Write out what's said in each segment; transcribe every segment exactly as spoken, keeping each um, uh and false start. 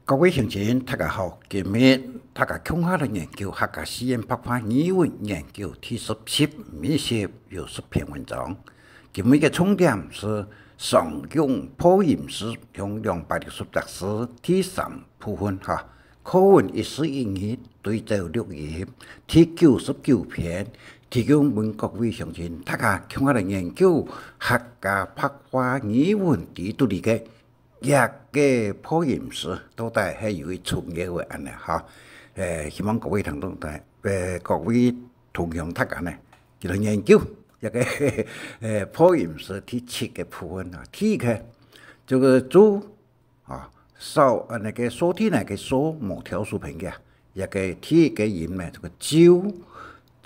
各位鄉親，大家好！今日大家共下來研究客家四縣白話語文研究第十集，每集有十篇文章。今日个重點係常用破音字共兩百六十隻字第三部分哈。課文一四一二對照錄音第九十九篇，提供分各位鄉親大家共下來研究客家白話語文裡肚裡个 這个破音字到底係有幾重要个恁呢哈？呃，希望各位聽眾大，呃，各位同鄉大家呢，就來研究這个呃破音字第七个部分啊。第一个，這个就啊，少啊那个少體那个少無挑手旁个，這个第一个音呢，這个就，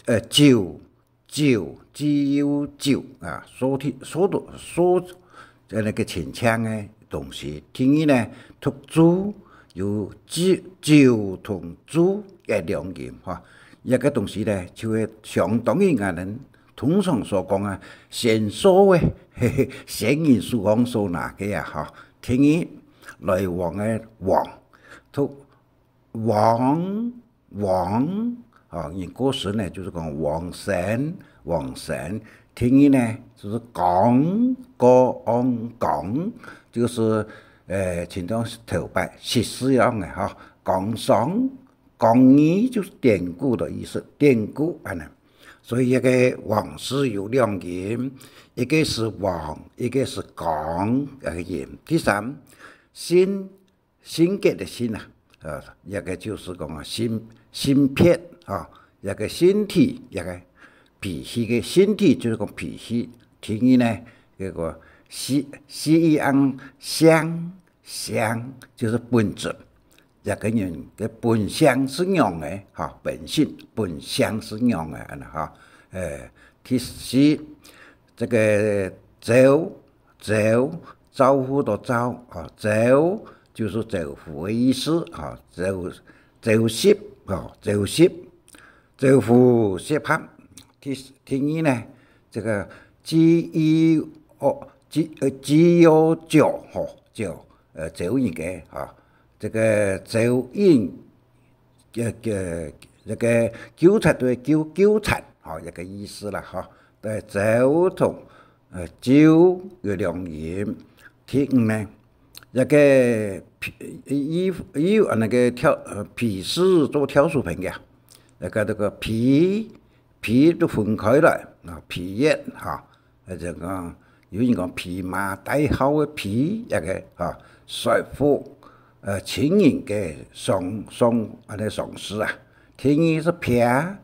呃，就 酒，G U酒啊，所提，所读，所，呃，那个清淨个东西。第二呢，讀酒，有酒，酒同酒个兩音哈。這个东西呢，就係相當於𠊎等通常所講啊，仙所个，嘿嘿，仙人手上所拿个啊哈。第二，來往个往，讀 往，往，啊，人過身呢，就係講往生，往生。第二呢，就係講，過往講，就係，呃，親像頭擺失事樣个哈，講上，講語就係典故个意思，典故恁呢。所以這个往字有兩音，一个係往，一个係講，這个音。第三，性 性格个性啊，呃，這个就係講啊，性，性別啊，這个性體，這个脾氣个性體就係講脾氣。第二呢，這个是，是一樣性，性就係本質，這个人个本性係仰个哈，本性，本性係仰个恁呢哈。呃，第四，這个招， 招，招呼个招啊，招就係招呼个意思啊，招，招式啊，招式，招呼適合。第，第二呢，這个G E O，G，呃，G O招吼，招，呃，招人个啊，這个招引 个，个，這个糾察隊糾，糾察，吼，這个意思啦，吼。對，招同，呃，招有兩音。第五呢，這个皮，以，以，以那个挑，呃，皮絲做挑手旁个，這个，這个皮，皮都分開來，啊，皮葉，哈。 呃，就講，有人講披麻戴孝个披，這个，哈，說服，呃，親人个喪，喪，恁呢喪事啊。第二係撇，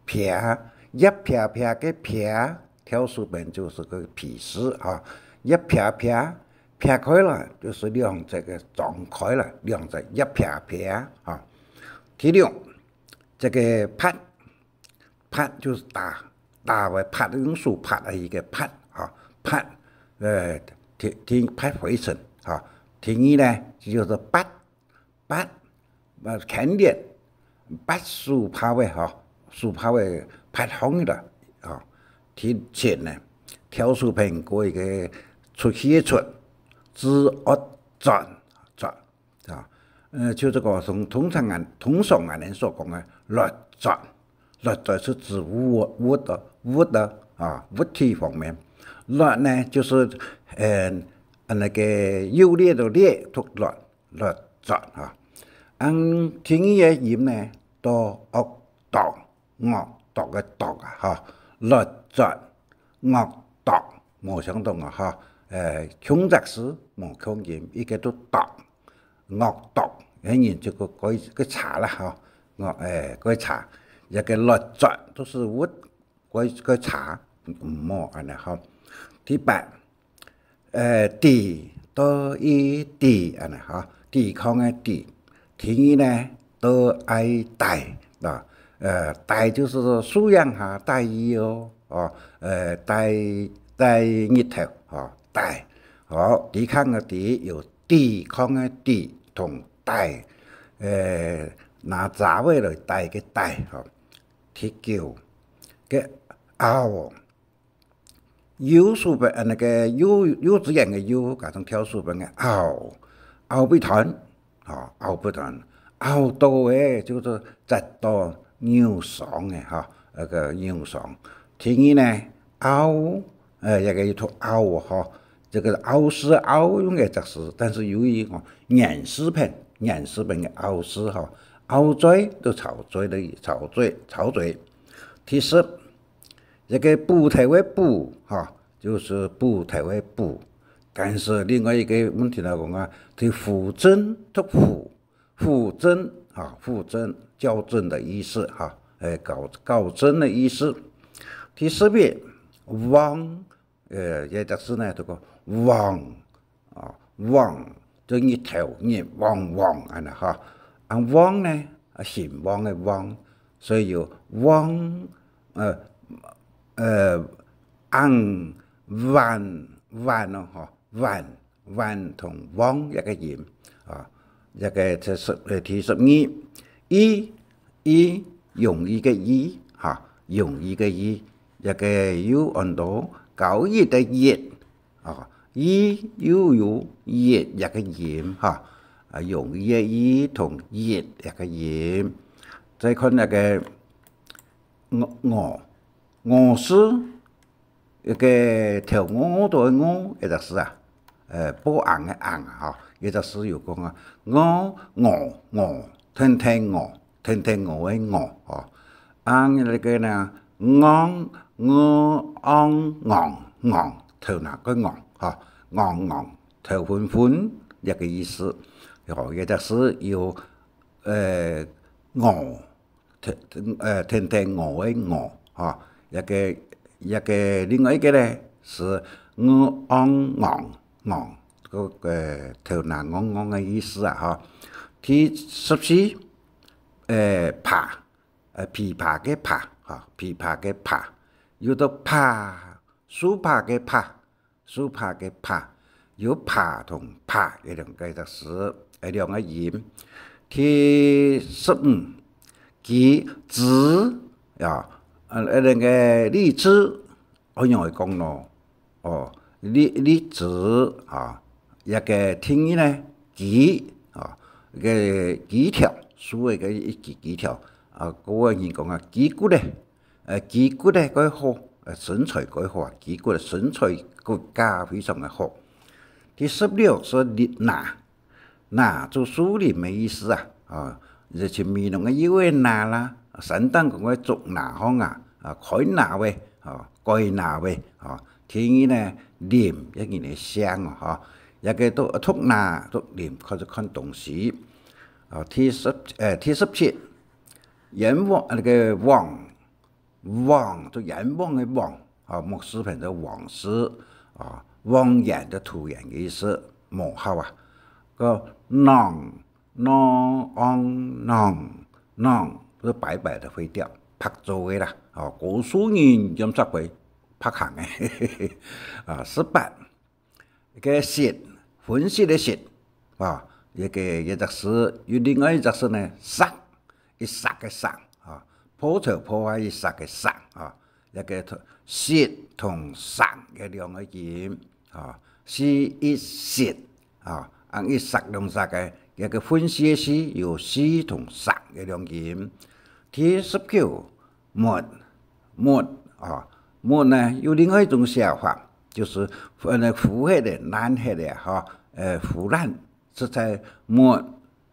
撇，葉撇撇个撇，挑手旁就係个皮絲啊，葉撇撇，撇開來，就係兩隻个張開來，兩隻葉撇撇啊。第六，這个拍， 拍就係打，打个拍，用手拍个一个拍，哈，拍，呃，第，第一拍灰塵，哈。第二呢，就係八，八，呃，牽連，八手拍个，哈，手拍个八項个，哈。第七呢，挑手旁過一个出去个出，字惡轉，轉， 啊，呃，就係講通，通常𠊎，通常𠊎等所講个落轉，落轉係指物，物个，物个，啊，物體方面。落呢，就係，呃，那个有裂个裂，讀落，落轉啊。恁第二个音呢，到惡毒， 惡毒个毒啊，哈，落轉，惡毒，無相同啊，哈，呃，共隻字，無共音，一个都毒，惡毒，該人就个，个，个差啦，哈，惡，呃，个差，一个落轉，都係物，个，个差，毋好恁呢，哈。第八， 呃，抵，多一抵，恁呢哈，抵抗个抵。第二呢，多愛戴，啊，呃，戴就係說素養下戴意哦，哦，呃，戴，戴日頭，哦，戴。好，抵抗个抵，有抵抗个抵同戴，呃，拿遮仔來戴个戴，吼。第九，个拗， 右手邊，呃，那个右，幼稚園个幼，加上挑手邊个拗，拗鼻端，吼，拗不斷，拗到个就係跌到扭傷个，吼，該个扭傷。第二呢，拗，呃，這个一讀拗，吼，這个拗是拗用个隻字，但是由於，吼，原始篇，原始篇个拗字，吼，拗嘴就吵嘴个，吵嘴，吵嘴。第十，這个斧頭个斧，吼，就係斧頭个斧。但是另外一个問題來講啊，佢扶正讀扶，扶正，啊，扶正，校正的意思，哈，哎，校，校正的意思。第十一，黃，呃，這隻字呢，讀个黃，啊，黃，就日頭，日黃黃，恁呢，哈。啊，黃呢，啊，興旺个旺，所以有黃，呃，呃，紅，黃，黃咯，吼，黃，黃同黃一个音，啊，一个第十，呃，第十二，易，易，容易个易，哈，容易个易，一个又安到交易个易，啊，易又有易一个音，哈，啊，容易个易同易一个音。再看該个我，我，我是 一个頭臥臥到个臥，一隻字啊，呃，報應个應啊，吼，一隻字有講啊，我，我，我，天天我，天天我个我，吼。啊，該个呢，昂，我，昂，昂，昂，頭那个昂，吼，昂，昂，頭昏昏，這个意思。吼，一隻字有，呃，我， 天，呃，天天我个我，吼，這个，這个另外一个呢，係我昂昂昂，該个頭那昂昂个意思啊，吼。第十四，呃，揹，呃，琵琶个琵，吼，琵琶个琵，又讀揹，樹揹个揹， 樹揹个揹，有揹同揹這兩个字，這兩个音。第十五，枝，枝，啊，呃，該个荔枝，仰會講呢？哦，荔，荔枝，啊，這个第二呢，枝，啊，个枝條，樹个一枝枝條，啊，古个人講啊，枝骨咧， 呃，枝骨咧蓋好，呃，身材蓋好啊，枝骨，身材骨架非常个好。第十六係林，林，林就樹林个意思啊，啊，就係美濃个有个林啦，山頂講个竹林項啊，啊，開林个，啊，蓋林个，啊。第二呢，林，一人个姓哦，吼，這个讀，讀林，讀林，看，看東西。啊，第十，呃，第十七，冤枉，該个枉， 枉，就冤枉个枉，啊，目字邊就枉字，啊，枉然就徒然个意思，無效啊。个囊，囊，囊，囊，就白白个廢掉，白做个啦，啊，高手人檢查過，白行个。啊，十八， 个析，分析个析，啊，這个，這隻字，有另外一隻字呢，析，一析个析，啊，破頭破壞一析个析，啊，這个析同析个兩个音，啊，是一析，啊，恁一析兩析个，這个分析个析有析同析个兩音。第十九， 沒，沒，啊，沒呢，有另外一種寫法，就係，呃，呢，腐忒个、爛忒个，吼，呃，腐爛，實在沒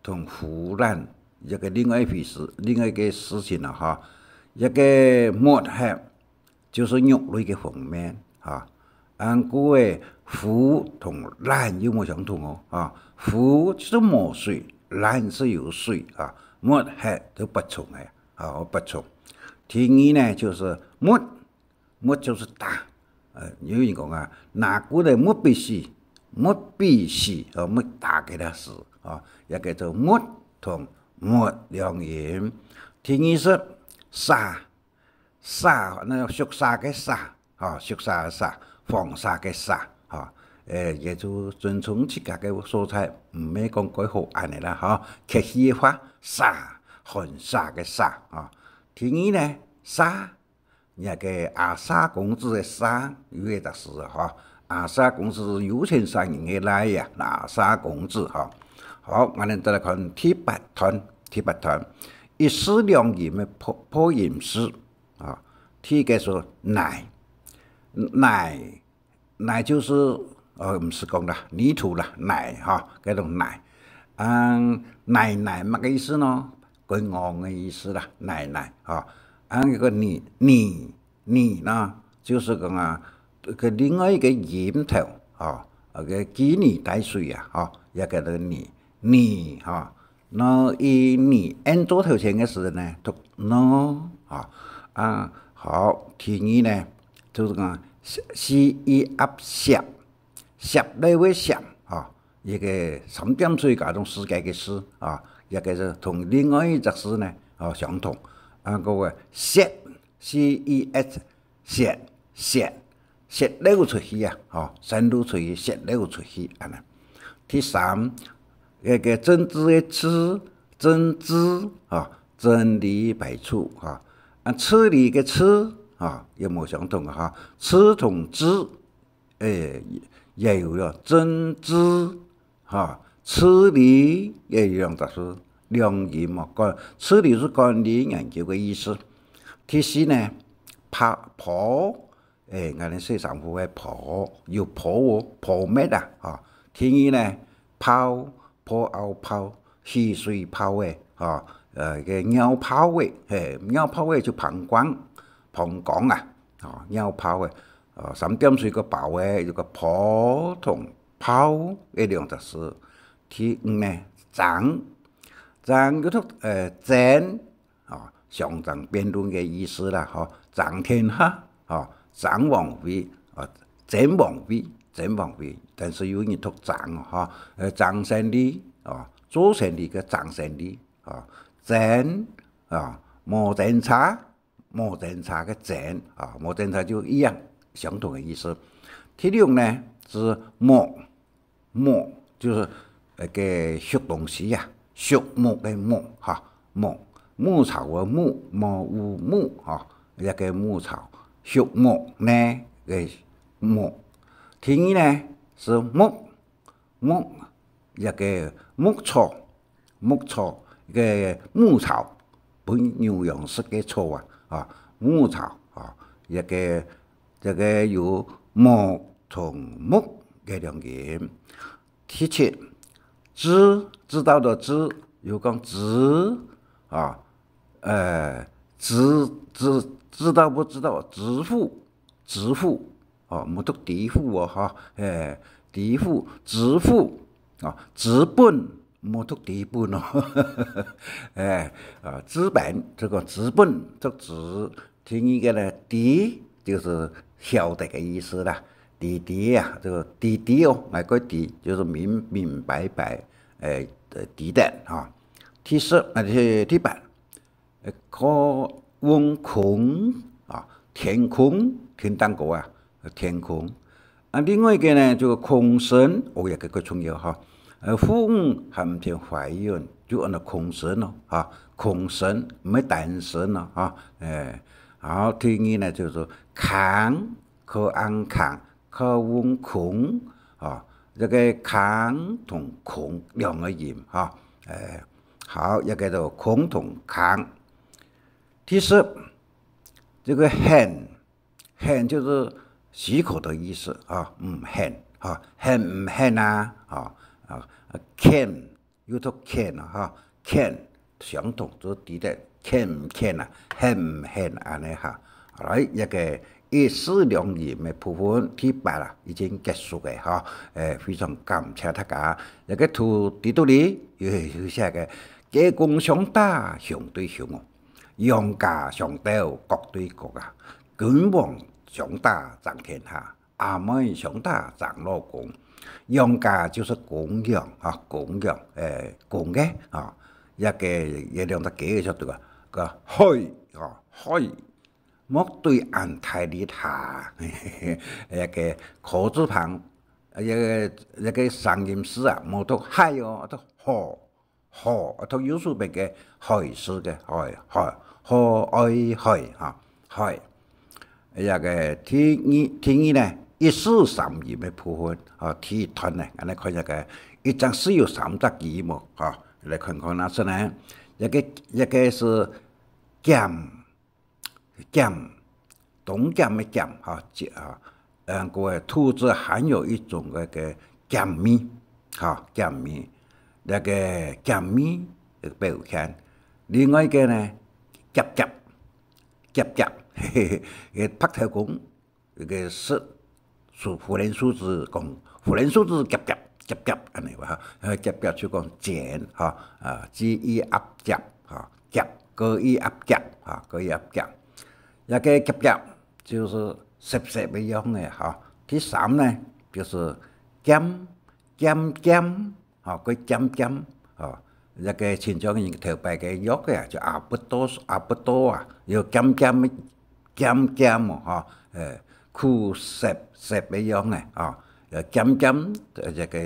同腐爛，這个另外一回事，另外一个事情了，吼。這个沒忒，就係肉類个方面，吼。恁故个腐同爛又無相同哦，吼。腐就係無水，爛就有水，啊，沒忒就不純个。 好，不錯。第二呢，就係沒，沒就係打。呃，有人講啊，拿棍仔沒比死，沒比死，哦，沒打給他死，哦，也叫做沒同沒兩音。第二係紗，紗，該畜紗个紗， 吼，畜紗个紗，紡紗个紗，吼，誒，也就尊重自家个所在，毋係講蓋好恁呢啦，吼，客氣个話，紗，寒紗个紗，吼。第二呢，沙，若个阿沙公子个沙，有个特色，吼，阿沙公子有錢商人个倈仔啊，阿沙公子，吼，好，𠊎等再來看第八段，第八段，一字兩音个破，破音字啊。第一个係泥，泥，泥就係，呃，毋係講啦，泥土啦，泥哈，該種泥。嗯，泥泥麼个意思呢？滾戇个意思啦，泥泥哈。啊，該个泥，泥 泥呢，就係講啊，个另外一个音頭，吼，啊，个記泥帶水啊，吼，也叫做泥，泥，吼。那以泥，N做頭前个時呢，讀呢，吼。啊，好，第二呢，就係講，C E F，涉，涉了个涉，吼，一个三點水加上四个个四，啊，也个係同另外一隻字呢，哦，相同。啊，个个涉， C E S，洩，洩，洩漏出去啊，吼，散漏出去，洩漏出去，恁呢。第三，該个政治个治，政治，吼，真理百出，吼。啊，治理个治，吼，也無相同个，吼。治同治，誒，也有了政治， 哈，治理也有兩隻字，兩音嘛，管，治理係管理研究个意思。第四呢，泡，泡，誒，𠊎等洗衫褲个泡，有泡哦，泡沫啊，哈。第二呢，泡，泡，泡，起水泡个，哈，呃，个尿泡个，嘿，尿泡个就膀胱，膀胱啊，哈，尿泡个，呃，三點水个泡个，有个泡同 泡个兩隻字。第五呢，爭，爭又讀，呃，爭，啊，相爭辯論个意思啦，吼，爭天下，吼，爭皇位，啊，爭皇位，爭皇位，但是有人讀爭哦，吼，呃，爭生理，啊，做生理个爭生理，啊，爭，啊，無爭差， 無爭差个爭，啊，無爭差就一樣，相同个意思。第六呢，係木，木就係該个畜東西啊，畜牧个牧，哈，牧，牧草个牧，木有木，哈，一个牧草，畜牧呢个牧。第二呢，係木， 木，一个牧草，牧草，一个牧草，分牛羊食个草啊，啊，牧草，啊，一个，一个有木同木个兩音。第七，知，知道个知，有講支，啊，呃，支，支，知道不知道？支付，支付， 哦，無讀知府哦，吼，誒，知府，支付，哦，資本，無讀資本哦，誒，啊，資本，這个資本，讀資。第二个呢，知，就係曉得个意思啦。知知啊，這个知知哦，𠊎个知，就係明明白白，誒，呃，知得，吼。第十，啊，第，第八， 呃，靠運空啊，天空，天頂高啊，天空。啊，另外一个呢，就空生，哦，也个个重要哈。呃，父母還毋曾懷孕，就安到空生咯，哈，空生，毋係單身咯，哈。誒，好，第二呢，就係空，靠硬空，靠運空，啊，這个空同空兩个音，哈。誒，好，也叫做空同空。 第十，這个肯，肯就係許可的意思啊，毋肯啊，肯毋肯啊，啊，啊，肯，又讀肯啊，哈，肯，相同，就係知得肯毋肯啊，肯毋肯恁呢哈。來，一个一字兩音个部分，第八啊，已經結束个哈。誒，非常感謝大家。這个圖，在這裡有，有寫个，雞公相打，熊對熊哦。 羊家相鬥，角對角啊，君王相打爭天下，阿妹相打爭老公。羊家就係公羊，哈，公羊，誒，公个，哈，一个，一兩隻雞个相鬥啊，个嘿，哈，嘿，莫對恁大力下，一个口字旁，一个，一个聲音字啊，莫讀嗨哦，讀吼。 河，啊，讀右手邊个海字个海，海，河愛海，哈，海。這个第二，第二呢，一字三音个部分，啊，第一段呢，𠊎等看這个一隻字有三隻字無？哈，來看看啊，是呢，一個，一個係兼，兼，冬兼个兼，哈，兼，哈，嗯，各位，兔子還有一種个，个兼味，哈，兼味，那個兼味，表現。另外一個呢，夾夾，夾夾，嘿嘿嘿，个白頭公， 該個食，樹，茯苓樹子講，茯苓樹子夾夾，夾夾，恁呢哇，哈，呃，夾夾就講剪，哈，啊，G E夾夾，哈，夾，G E夾夾，哈，G E夾夾。這個夾夾就係澀澀个樣个，哈。第三呢，就係兼，兼兼， 吼，該兼兼，吼，這個親像人頭擺个藥个啊，就阿不多，阿不多啊，有兼兼个，兼兼哦，吼，呃，苦澀澀个樣个，吼，呃，兼兼，呃，這個，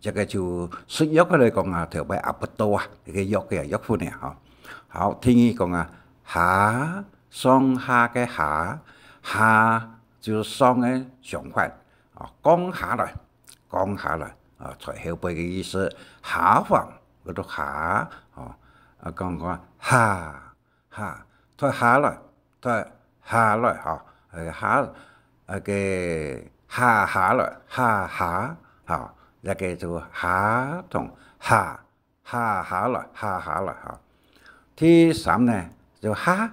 這個就食藥个來講啊，頭擺阿不多啊，這個藥个啊，藥粉个，吼。好，第二講啊，下，上下个下，下就係上个相反，啊，降下來， 降下來，啊，在後背个意思，下方，該个下，哦，啊，講講下，下，再下來，再下來，吼，呃，下，該個下下來，下下，吼，這個就下同下，下下來，下下來，吼。第三呢，就下，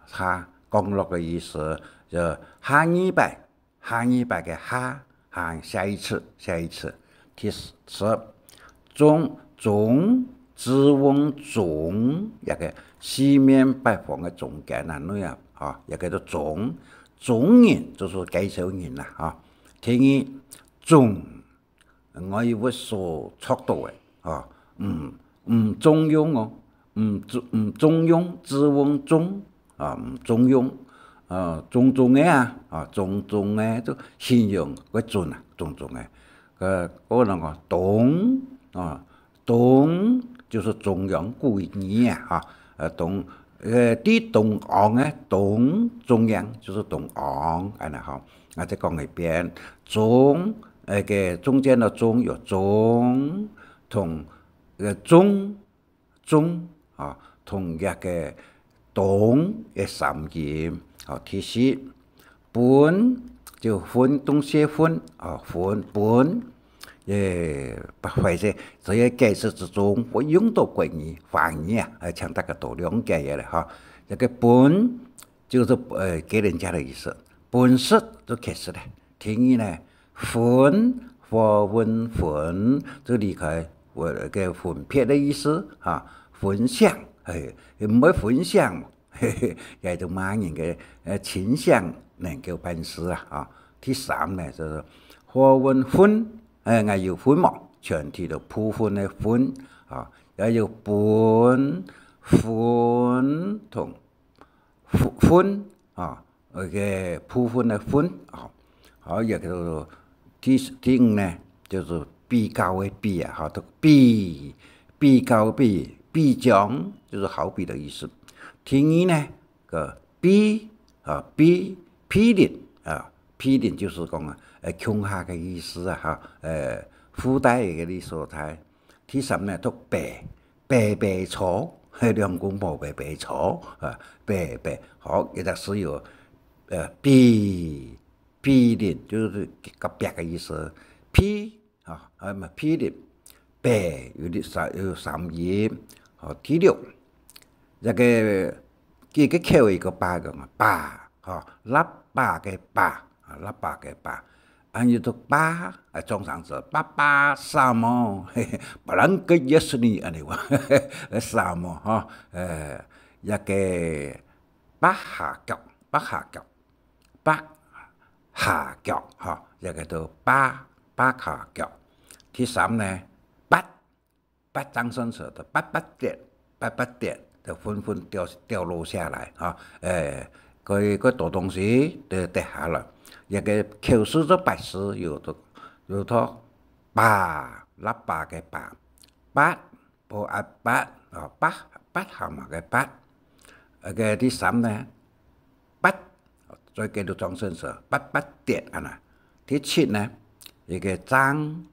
下，降落个意思，就下二擺， 下二擺个下，下，下一次，下一次。第十，中，中，之翁中，這個四面八方个中間啊，內啊，吼，這個叫中，中人，就係介紹人啦，吼。第二，中，外物所著到个，吼，毋，毋中用哦，毋中，毋中用，之翁中， 啊，毋中用，啊，中中个啊，啊，中中个，就形容个準啊，中中个。呃，𠊎等講東，啊，東就係中央古語啊，哈，呃，東，呃，在東昂个東，中央就係東昂，恁呢吼。啊，再講一遍，中，呃，个中間个中有中，同，呃，中， 中，啊，同這個東个三音，啊，第四，分，就分，東西分，啊，分，分，也，不會是，這些解釋之中，𠊎用到國語、華語啊，呃，請大家多諒解一下哈。這個分，就係，呃，給人家的意思。分食就乞食咧。第二呢，分，和分分，就離開，呃，个分別的意思，哈，分享，嘿，毋會分享，嘿嘿，也就罵人个，呃，傾向能夠辦事啊，哈。第三呢，就係和分分，呃，𠊎有分無？全體都部分个分，啊，也有分，分同 分，分，啊，該個部分个分，啊。好，也叫做第，第五呢，就係比較个比啊，哈，就比，比較个比，比將，就係好比的意思。第二呢，个比，啊，比，毗鄰，啊，毗鄰就係講啊，呃，共下个意思啊，哈，呃，附帶个所在。 第三呢，讀爬，爬爬坐，嘿，兩公婆爬爬坐，啊，爬爬，好，這隻字有，呃，毗，毗鄰，就係隔壁个意思。毗，啊，啊，嘛，毗鄰。爬有三，有三音。好，第六，這個，這個口一個巴个嘛，巴，吼，喇叭个叭，啊，喇叭个叭。 還有讀爸，啊，張生子，爸爸什麼，嘿嘿，不能跟也是你，恁呢哇，什麼，吼，呃，這個八下腳，八下腳，八下腳，吼，這個讀八，八下腳。第三呢，八， 八張順手的八八跌，八八跌，就紛紛掉，掉落下來，哈。誒，該，該多東西都跌下來。這個口字做八字，有讀，有讀八，喇叭个叭，八，不啊八，啊，八，八下嘛个八。那個第三呢，八，再加入張順手，八八跌，啊那。第七呢，一個張，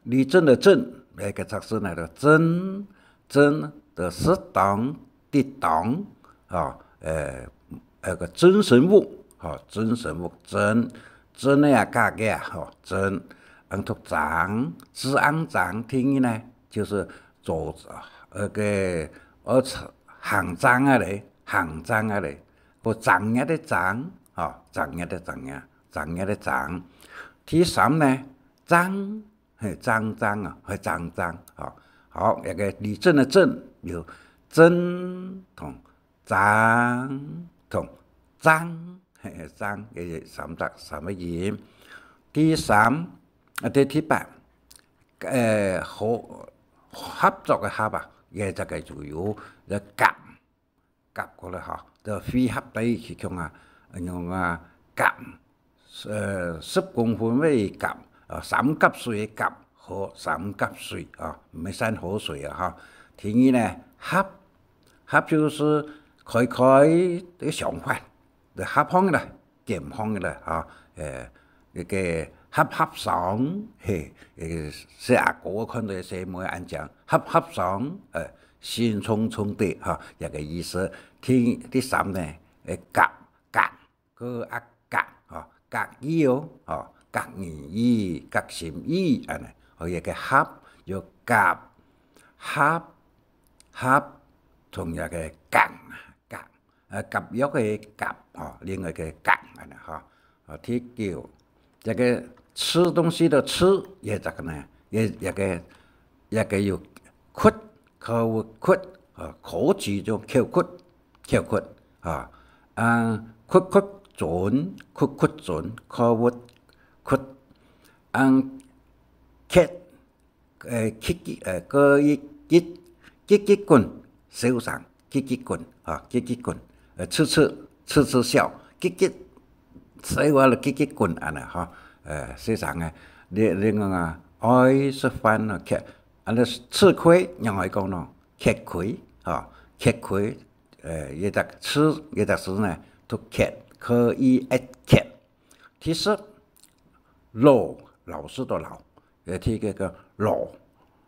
地震个震，該个字呢，就震，震就適當、適當，吼，呃，那個震神物，吼，震神物，震，震个啊，價个啊，吼，震，恁讀張，字恁張，第二呢，就係做，那個，呃，行張啊咧，行張啊咧，不，正月个正，吼，正月个正啊，正月个正。第三呢，正， 嘿，正正啊，嘿，正正，吼。好，這個地震个震，有震同正同正，嘿，正，這三隻，三個音。第三，啊，第，第八，呃，合，合作个合啊，這隻个就有，這合，合過來吼，就匯合在一起共啊，用啊，合，呃，十公分个合，呃，三合水个合，河，三合水啊，毋係山河水啊，吼。第二呢，合，合就係開開个相反，就合項个啦，兼項个啦，吼，呃，該個合合上，嘿，呃，細阿哥看到細妹恁樣，合合上，呃，興沖沖个，吼，這個意思。第，第三呢，呃，合，合，个啊合，吼，合意哦，吼，合人意，合心意，恁呢，吼，這個合，有合，合，合，同這個合，合，呃，合約个合，吼，另外个合，恁呢，吼。啊，第九，這個吃東西个吃，這隻呢，這，這個，這個有屈，口屈，啊，口字就口屈，口屈，啊，啊，屈屈準，屈屈準，口屈，屈，啊，屈， 呃，吉吉，呃，个一吉，吉吉滾，笑聲，吉吉滾，啊，吉吉滾，呃，痴痴，痴痴笑，吉吉，笑話了，吉吉滾，恁呢，吼，呃，笑聲个，你，你講啊，愛食飯啊，吃，恁呢，吃虧，仰會講呢？吃虧，吼，吃虧，呃，這隻吃，這隻字呢，讀吃，可以一吃。 第十，老，老師个老，呃，第一個老，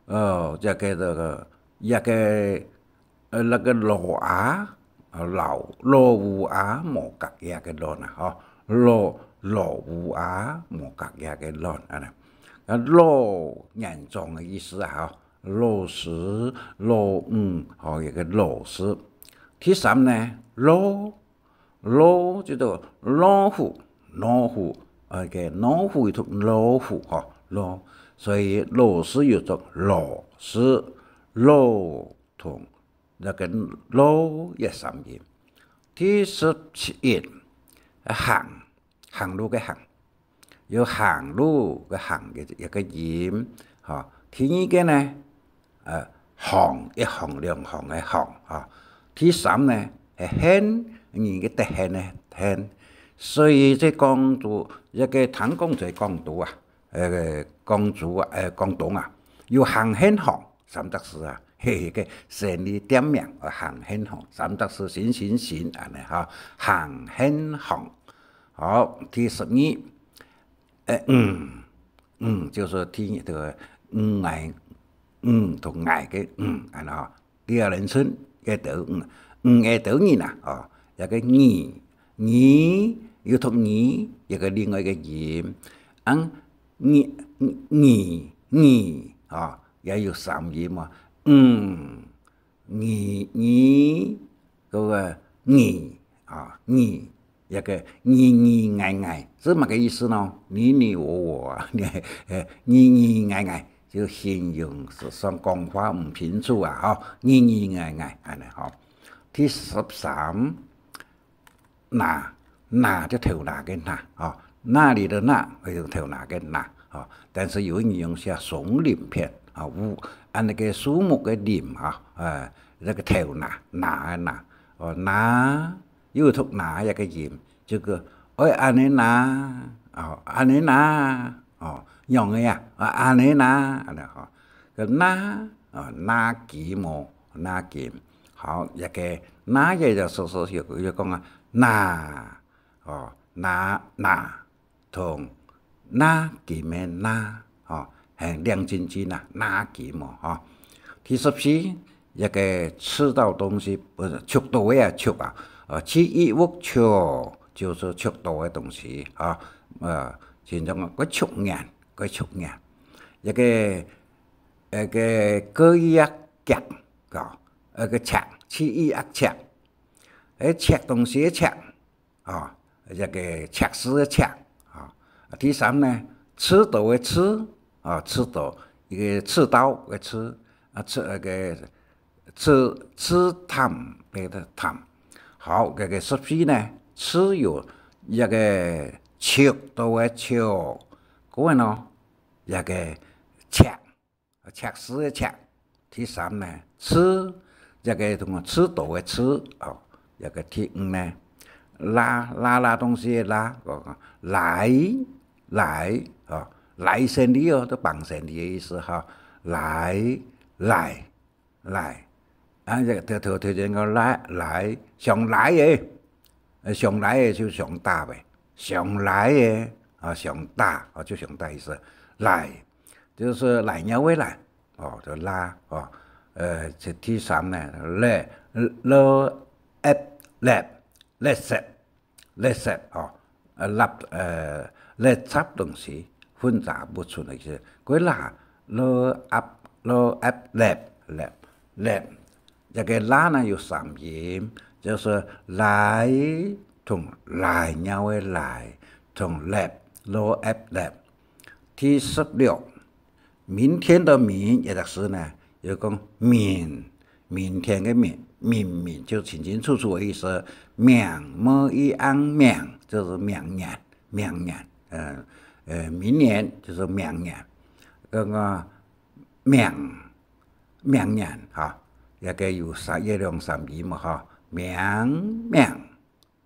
呃，這個，這個，這個，呃，該個老啊，呃，老，老虎啊，無角這個老啊，吼，老，老虎啊，無角這個老，恁呢。啊，老，年長个意思啊，吼，老師，老五，吼，這個老師。第三呢，老， 老就讀老虎，老虎，OK，老虎就讀老虎，吼，老。所以老師又讀老師，老同該個老也三音。第十七音，行，行路个行。 有行路个行个一個音，吼。第二個呢，呃，行，一行兩行个行，吼。第三呢，係行，人个得閒个閒。所以這廣東，這個聽講在廣東啊，呃，廣州啊，呃，廣東啊，有行行行三隻字啊，係一個生理店名，呃，行行行三隻字，行行行，恁呢，吼，行行行。好，第十二， 呃，嗯，嗯，就係第，這個，嗯，𠊎，嗯，同𠊎个，嗯，恁呢吼。第二人稱，个兜，嗯，嗯，个兜人啊，哦，這個你，你，又讀你，這個另外一個音。嗯，你，你，你，哦，也有三音嘛。嗯， 你，你，該個你，啊，你，這個你你𠊎𠊎，係麼个意思呢？你你我我啊，你，呃，你你𠊎𠊎，就形容係講講話毋清楚啊，吼，你你𠊎𠊎，恁呢吼。第十三， 拿，拿就頭拿个拿，吼，那裡的那，就頭拿个拿，吼。但是有人用寫松林片，吼，有，恁呢个樹木个林，吼，呃，該個頭拿，拿个拿，哦，拿，又讀拿一個音，這個，哎，恁呢拿，哦，恁呢拿，哦，仰仔啊，啊，恁呢拿，恁呢，吼。个拿，哦，拿金哦，拿金。好，這個拿也就係，係，有，有講啊，拿， 哦，拿，拿，同拿金个拿，吼，呃，亮晶晶啊，拿金哦，哈。第十四，這个吃到東西，不是，觸到个啊，觸啊，呃，去衣服觸，就是觸到个東西啊，呃，形容个觸眼，个觸眼。這个，那个，个一啊，夾，啊，那个尺，去衣啊尺，哎，尺東西个尺， 啊，這个赤字个赤，啊。第三呢，刺刀个刺，啊，刺刀，一个刺刀个刺，啊，刺，那个刺，刺探，別个探。好，這个十四呢，刺有一个尺度个尺，各位喏，一个尺， 赤字个赤。第三呢，刺，這个同刺刀个刺，哦，這个第五呢，拉，拉拉東西个拉，哦，來，來，哦，來生理哦，都幫生理个意思哈。來，來，來，啊，這个頭，頭，頭前个來，來，上來个，呃，上來个就上大呗，上來个，啊，上大，啊，就上大意思。來，就是來尿个來。 哦，就拉，哦。呃，這第三呢，垃，垃圾，垃圾，垃圾，哦，呃，垃，呃，垃圾東西，混雜物質个意思。佢拉，垃圾，垃圾，垃，垃，垃。這个拉呢有三音，就是來同來尿个來，同垃，垃圾，垃。第十六， 明天个明，也就是呢，又講明，明天个明，明明就清清楚楚个意思。明，m i ang明，就是明年，明年，呃，呃，明年就是明年。那个明，明年哈，也个有三，一两三音嘛哈，明，明，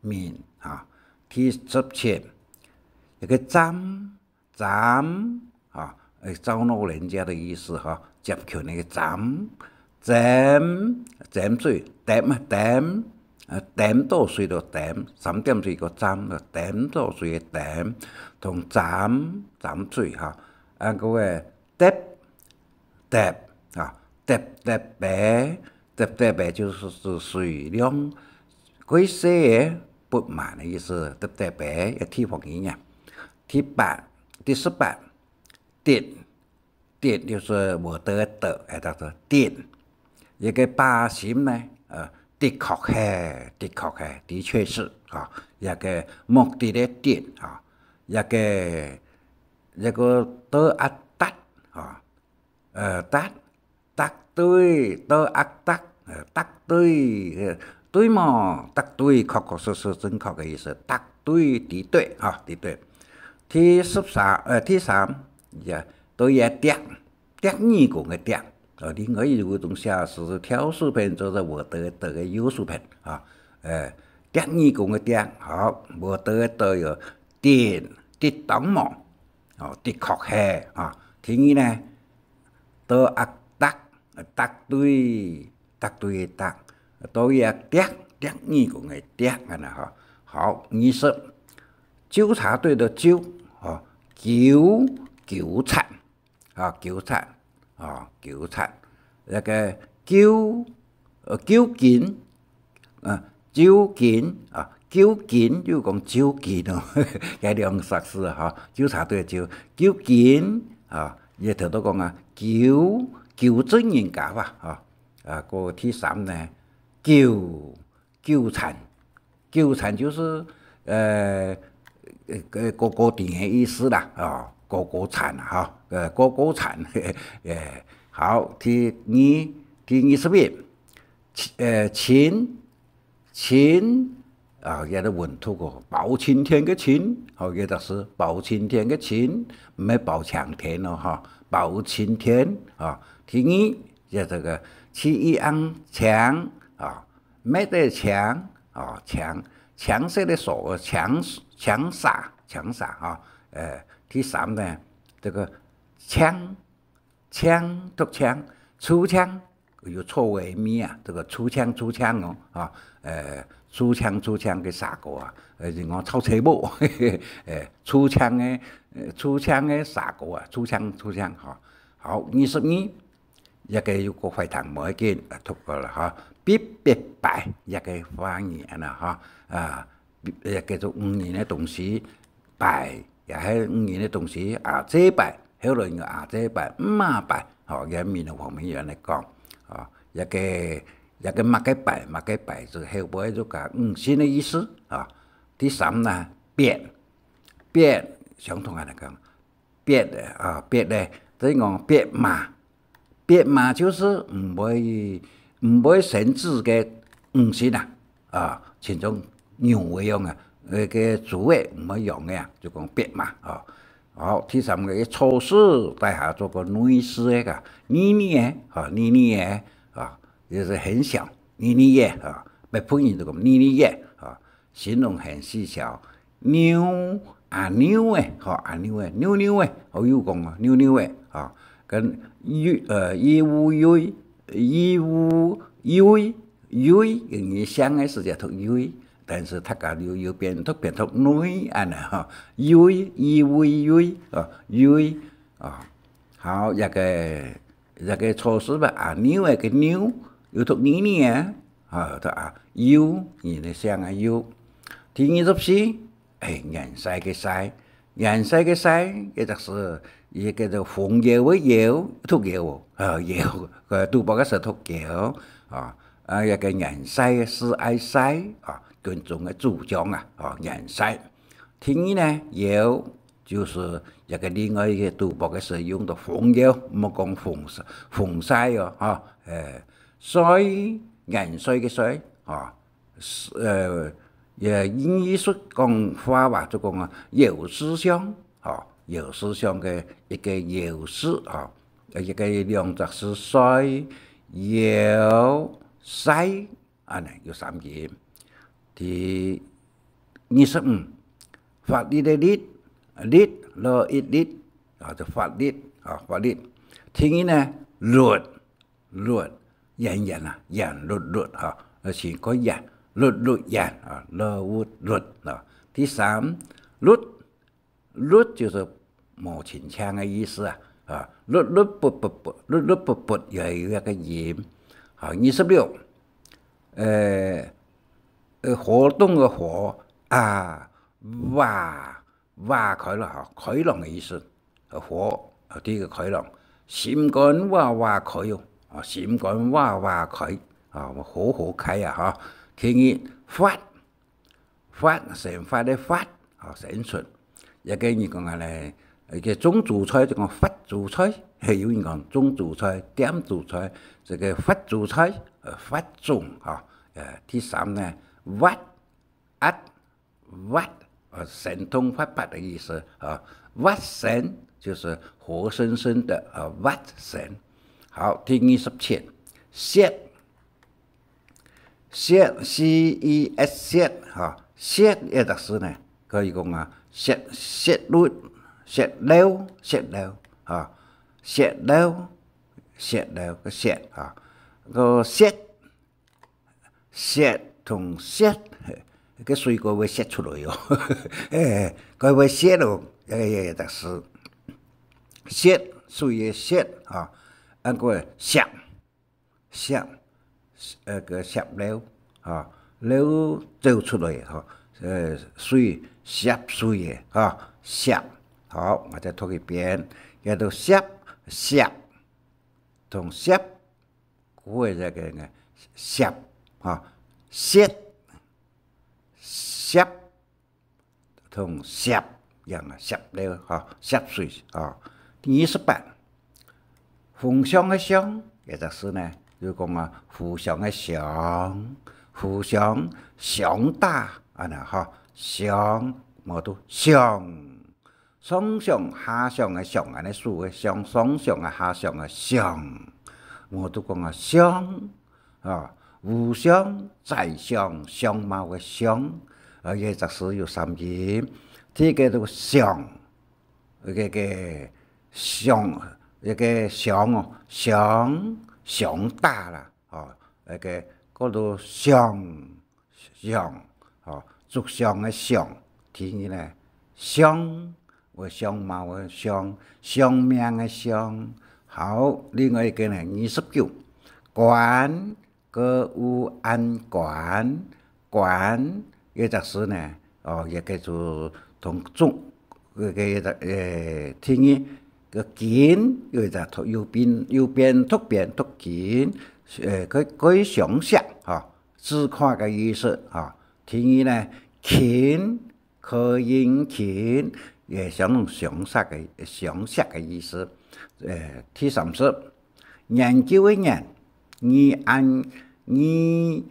明哈。第十七，一个站， 站，啊，呃，招老人家的意思哈，接近个站，尖，尖水，點啊，點，呃，點到水个點，三點水个站，點到水个點，同站，站水哈。啊，各位，疊，疊，啊，疊疊白，疊疊白就是指水量過細个、不滿个意思，疊疊白个地方語言。第八，第十八， 的，的就是我的的，哎，叫做的。一个八心呢，呃，的確係，的確係，的確是，啊，一个目的个的，啊，一个，一个的啊，的，啊，呃，的，的對，的啊，的，呃，的對，呃，對無？的對，確確實實正確个意思，的對，的對，哈，的對。第十三，呃，第三，也， 都也的，的耳公个的。哦，另外有个東西啊，是挑書篇，就是我的的个右手篇啊。呃，的耳公个的，好，我的的有的，的當無，哦，的確係啊。第二呢，的啊的，的對，的對个的，都也的，的耳公个的，安呢哈。好，二十，纠察队的纠，哦，糾，糾察。 啊，糾察，啊，糾察。那个糾，呃，糾緊，啊，糾緊，啊，糾緊，又講糾緊哦，該兩个字哈，糾察队个糾，糾緊，啊，也頭拄講啊，糾，糾正人家吧，啊，啊，个第三呢，糾， 糾纏，糾纏就是，呃，呃，个，个，个定个意思啦，哦，个，个纏啊，哈，呃，个，个纏，呃，好，第二，第二十一，晴，呃，晴，晴，啊，也係文讀个，包青天个青，好，也就是包青天个青，毋係包青天咯，哈，包青天，啊，第二，也這个，七一ang青，啊， 乜个青，哦，青，青色个所，青，青色，青色，哈。呃，第三呢，這个青，青，讀青，粗青，有粗个味啊，這个粗青，粗青哦，啊，呃，粗青，粗青个砂锅啊，呃，人講臭青布，呃，粗青个，呃，粗青个砂锅啊，粗青，粗青，哈。好，二十二，這个有个壞聽無要緊，啊，讀過了哈。必必敗，這个華語恁樣哈，啊，這个做女人个東西，敗，也係女人个東西，啊，這敗，後來有啊，這敗，毋嘛敗，吼，這美濃方面有恁樣講，啊，這个，這个麼个敗，麼个敗，就後背就加女性个意思，啊。第三呢，別，別，相同恁樣講， 別个啊，別个，等於講別嫲。別嫲就係毋會，毋會生子个女性啊，啊，親像牛个樣啊，該个豬个毋會養个啊，就講別嫲啊。好，第三个草字底下做个女字个啊，妮妮个，吼，妮妮个，啊，也係很小，妮妮个，啊，北部人就講妮妮个，啊，形容很細小。 妞，阿妞个，吼，阿妞个，妞妞个，好，有講哦，妞妞个，吼，跟幼，呃，幼幼，幼幼，幼，因為生个時節讀幼，但是讀甲幼幼變讀變讀女，恁樣吼，幼，幼幼幼，哦，幼，哦，好，這个，這个草字吧，阿妞个个妞，又讀妮妮个，吼，讀啊，幼，人个姓个幼。第二十四， 哎，元帥个帥，元帥个帥，也就係一个叫做豐饒个饒，讀饒哦，呃，饒，呃，賭博个時候讀饒，啊，啊，一个元帥个是愛帥，啊，軍中个主將啊，啊，元帥。第二呢，饒，就係一个另外一个賭博个時候用到豐饒，毋好講豐，豐帥哦，哈，哎，帥，元帥个帥，啊， 呃，也用藝術講話吧，就講啊，饒字相，吼，饒字相个一个饒字，吼，一个兩隻字，帥、饒、帥，恁樣有三音。第二十五，法律个律，律，落一律，啊，就法律，啊，法律。第二呢，律， 律，圓圓啊，圓律律哈，呃，係个圓，律律圓啊，律律律啊。第三，律，律就係無親像个意思啊，啊，律律不不不，律律不不也有一个音。好，二十六，呃，呃，活动个活啊，哇， 花開了哈，開朗个意思。火，啊，第一个開朗，心肝哇哇開哦，啊，心肝哇哇開，啊，好好開啊哈。第二，發，發，生發个發，啊，生存。也个人講啊咧，一个種蔬菜就講發蔬菜，還有人講種蔬菜、點蔬菜，這个發蔬菜，呃，發種哈。呃，第三呢，活，活， 活，呃，生动活潑个意思啊。活生就是活生生的，呃，活生。好，第二十七，薛，薛，C E S，薛，哈，薛个意思呢，可以講啊，薛，薛律，薛溜，薛溜，哈，薛溜，薛溜个薛，哈，个薛， 洩同洩，个水果會洩出來哦。哎，佢會洩哦，哎，哎，但是洩，水个洩啊，啊个洩，洩，呃，个洩了啊，了走出來哈，呃，水，洩水个哈，洩。好，𠊎再讀一遍，叫做洩，洩同洩 故个這个呢，洩，哈，洩，洩同洩一樣啊，洩了，哈，洩水，啊。第二十八，互相个相，也就是呢，就講啊，互相个相，互相相打，恁樣哈，相，無都相。 上相下相个相，恁呢手个相，上相啊下相个相。無都講啊相，啊，無相，宰相，相貌个相，啊，這隻字有三音。第一个就相，該个相，該个相哦，相，相打啦，哦，該个叫做相。 相，吼，著相个相。第二呢，相，有相貌个相，相命个相，後另外一個呢，二十九，觀，K U N觀，觀，這隻字呢，哦，也叫做同中，這個，呃，定義，个根，有一隻讀，有變，有變，讀變，讀根，呃，可以，可以相惜，吼，自誇个意思，吼。第二呢，近，K I N近，也相，相惜个，相惜个意思。呃，第三十，研究个研，E N，E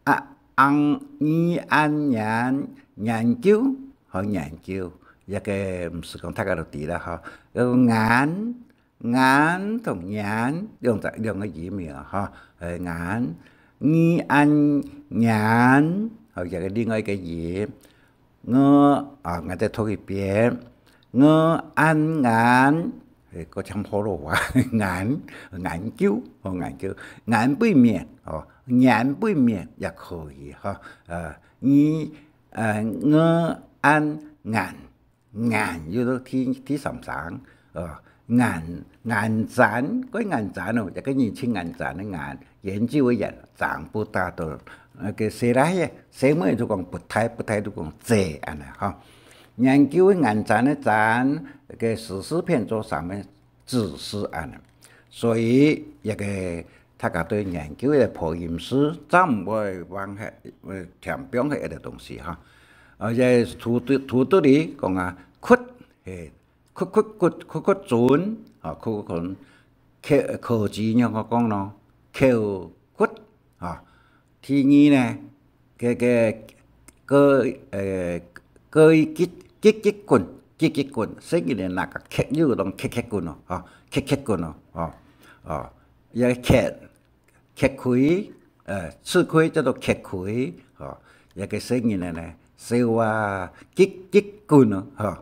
啊，ang，E N研，研究，好研究，這個毋使講，大家都知啦，吼。呃，研， 研同研兩隻，兩個音啊，吼，呃，研，E N研，吼，這個另外一個音，我，啊，𠊎再讀一遍，E N研，誒，過像學老話，研，研究，吼，研究，研背面，吼，研背面也可以，吼，呃，E，呃，E N研， 研，又到第，第三聲，哦，研，研鑽，該研鑽哦，一個人去研鑽个研，研究个研，鑽不大的，那個細倈仔，細妹就講不大，不大就講細，恁呢，吼。研究个研鑽个鑽，該指示片做上面指示恁呢。所以，這個大家對研究个破音字，正毋會忘忒，呃，添放忒一個東西，吼。而且圖，圖裡講啊，屈，嘿，屈，屈，屈，屈，屈準，啊，屈，屈準，口，口技仰般講咯，口屈，啊。第二呢，該，該，該，呃，該激，激，激滾，激，激滾，細人仔那個激，又有種激，激滾咯，吼，激，激滾咯，吼，哦，也激， 激氣，呃，吃虧叫做激氣，吼，這個細人仔呢，笑啊，激，激滾哦，吼，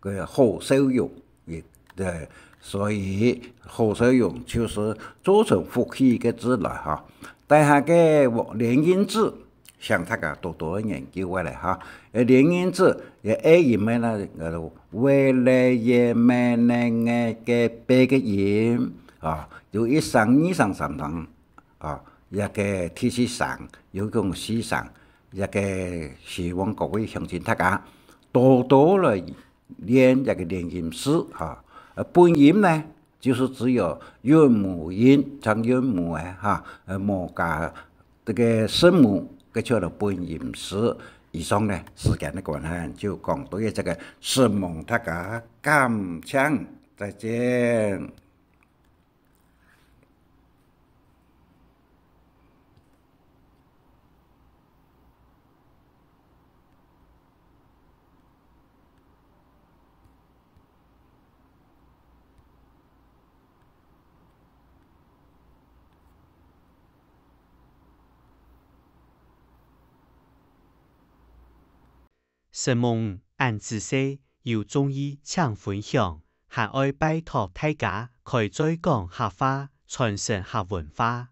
个好笑容，也，對，所以好笑容就是做成福氣个字來，吼。大家个連音字， 請大家多多研究下來哈。呃，連音字，呃，A音个呢，呃，V、L、Y、M、N、Ng个八个音，啊，有一聲、二聲、三聲，啊，這個第四聲，有講四聲，這個希望各位鄉親大家多多來 練這個連音字哈。呃，本音呢，就是只有韻母音，像韻母个哈，呃，無加這個聲母，該就係本音字。以上呢，時間个關係，就講到這個，承蒙大家，感謝，再見。承蒙恁仔細，有中意請分享，還愛拜託大家開嘴講客話，傳承客文化。